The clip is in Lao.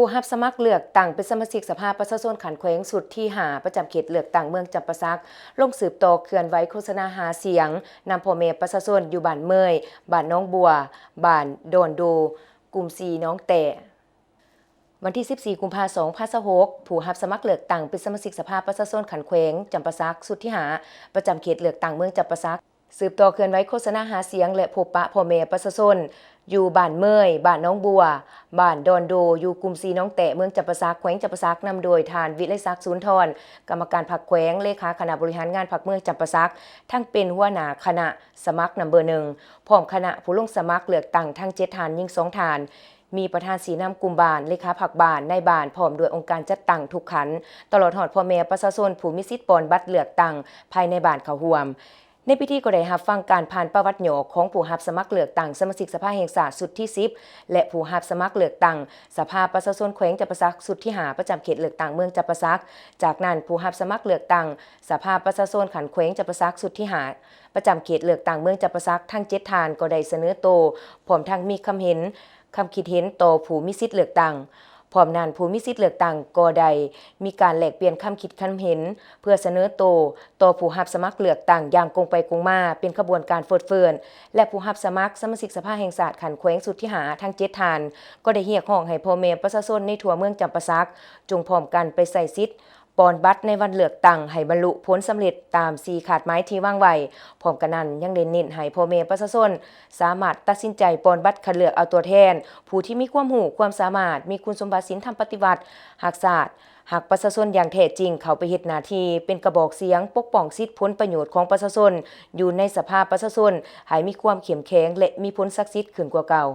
ຜູ້ຮັບສະໝັກເລືອກຕັ້ງເປັນສະມາຊິກສະພາປະຊາຊົນຂັ້ນແຂວງຊຸດທີຫ້າ ປະຈຳເຂດເລືອກຕັ້ງເມືອງຈຳປາສັກ ລົງສືບຕໍ່ເຄື່ອນໄຫວໂຄສະນາຫາສຽງ ນຳພໍ່ແມ່ປະຊາຊົນຢູ່ບ້ານເມີຍ, ບ້ານໜອງບົວ, ບ້ານດອນໂດ, ກຸ່ມສີ່ໜອງແຕ້. ວັນທີສິບສີ່ ກຸມພາ ສອງພັນຊາວຫົກ ຜູ້ຮັບສະໝັກເລືອກຕັ້ງເປັນສະມາຊິກສະພາປະຊາຊົນຂັ້ນແຂວງຈຳປາສັກ ຊຸດທີຫ້າ ປະຈຳເຂດເລືອກຕັ້ງເມືອງຈຳປາສັກ ສືບຕໍ່ເຄື່ອນໄຫວໂຄສະນາຫາສຽງ ແລະ ພົບປະພໍ່ແມ່ປະຊາຊົນ ຢູ່ບ້ານເມີຍ, ບ້ານໜອງບົວ, ບ້ານດອນໂດ, ຢູ່ກຸ່ມສີ່ໜອງແຕ້ ເມືອງຈຳປາສັກ ແຂວງຈຳປາສັກ ນຳໂດຍທ່ານ ວິໄລສັກ ສູນທອນ ກຳມະການພັກແຂວງ, ເລຂາຄະນະບໍລິຫານງານພັກເມືອງຈຳປາສັກ ທັງເປັນຫົວໜ້າຄະນະສະໝັກນຳເບີໜຶ່ງ ພ້ອມຄະນະຜູ້ລົງສະໝັກເລືອກຕັ້ງທັງເຈັດທ່ານ, ຍິງສອງທ່ານ, ມີປະທານຊີ້ນຳກຸ່ມບ້ານ, ເລຂາພັກບ້ານ, ນາຍບ້ານ ພ້ອມດ້ວຍອົງການຈັດຕັ້ງທຸກຂັ້ນ, ຕະຫຼອດຮອດພໍ່ແມ່ປະຊາຊົນຜູ້ມີສິດປ່ອນບັດເລືອກຕັ້ງພາຍໃນບ້ານເຂົ້າຮ່ວມ. ໃນພິທີກໍໄດ້ຮັບຟັງການຜ່ານປະຫວັດຫຍໍ້ຂອງຜູ້ຮັບສະໝັກເລືອກຕັ້ງສະມາຊິກສະພາແຫ່ງຊາດຊຸດທີສິບ ແລະ ຜູ້ຮັບສະໝັກເລືອກຕັ້ງສະພາປະຊາຊົນແຂວງຈຳປາສັກຊຸດທີຫ້າ ປະຈຳເຂດເລືອກຕັ້ງເມືອງຈຳປາສັກ. ຈາກນັ້ນ ຜູ້ຮັບສະໝັກເລືອກຕັ້ງສະພາປະຊາຊົນຂັ້ນແຂວງຈຳປາສັກຊຸດທີຫ້າ ປະຈຳເຂດເລືອກຕັ້ງເມືອງຈຳປາສັກ ທັງເຈັດທ່ານກໍໄດ້ສະເໜີໂຕ ພ້ອມທັງມີຄຳເຫັນ ຄຳຄິດເຫັນຕໍ່ຜູ້ມີສິດເລືອກຕັ້ງ. ພ້ອມນັ້ນ ຜູ້ມີສິດເລືອກຕັ້ງກໍໄດ້ມີການແລກປ່ຽນຄຳຄິດຄຳເຫັນ ເພື່ອສະເໜີໂຕຕໍ່ຜູ້ຮັບສະໝັກເລືອກຕັ້ງຢ່າງກົງໄປກົງມາ ເປັນຂະບວນການເຟີດເຟີນ ແລະ ຜູ້ຮັບສະໝັກສະມາຊິກສະພາແຫ່ງຊາດຂັ້ນແຂວງຊຸດທີຫ້າ ທັງເຈັດທ່ານ ກໍໄດ້ຮຽກຮ້ອງໃຫ້ພໍ່ແມ່ປະຊາຊົນໃນທົ່ວເມືອງຈຳປາສັກ ຈົ່ງພ້ອມກັນໄປໃຊ້ສິດ ປ່ອນບັດໃນວັນເລືອກຕັ້ງໃຫ້ບັນລຸຜົນສຳເລັດຕາມສີ່ຄາດໝາຍທີ່ວາງໄວ້. ພ້ອມກັນນັ້ນ ຍັງໄດ້ເນັ້ນໃຫ້ພໍ່ແມ່ປະຊາຊົນສາມາດຕັດສິນໃຈປ່ອນບັດຄັດເລືອກເອົາຕົວແທນ ຜູ້ທີ່ມີຄວາມຮູ້ຄວາມສາມາດ, ມີຄຸນສົມບັດສິນທຳປະຕິວັດ, ຮັກຊາດ, ຮັກປະຊາຊົນຢ່າງແທ້ຈິງ ເຂົ້າໄປເຮັດໜ້າທີ່ເປັນກະບອກສຽງປົກປ້ອງສິດຜົນປະໂຫຍດຂອງປະຊາຊົນ ຢູ່ໃນສະພາປະຊາຊົນ ໃຫ້ມີຄວາມເຂັ້ມແຂງ ແລະ ມີຜົນສັກສິດຂຶ້ນກວ່າເກົ່າ.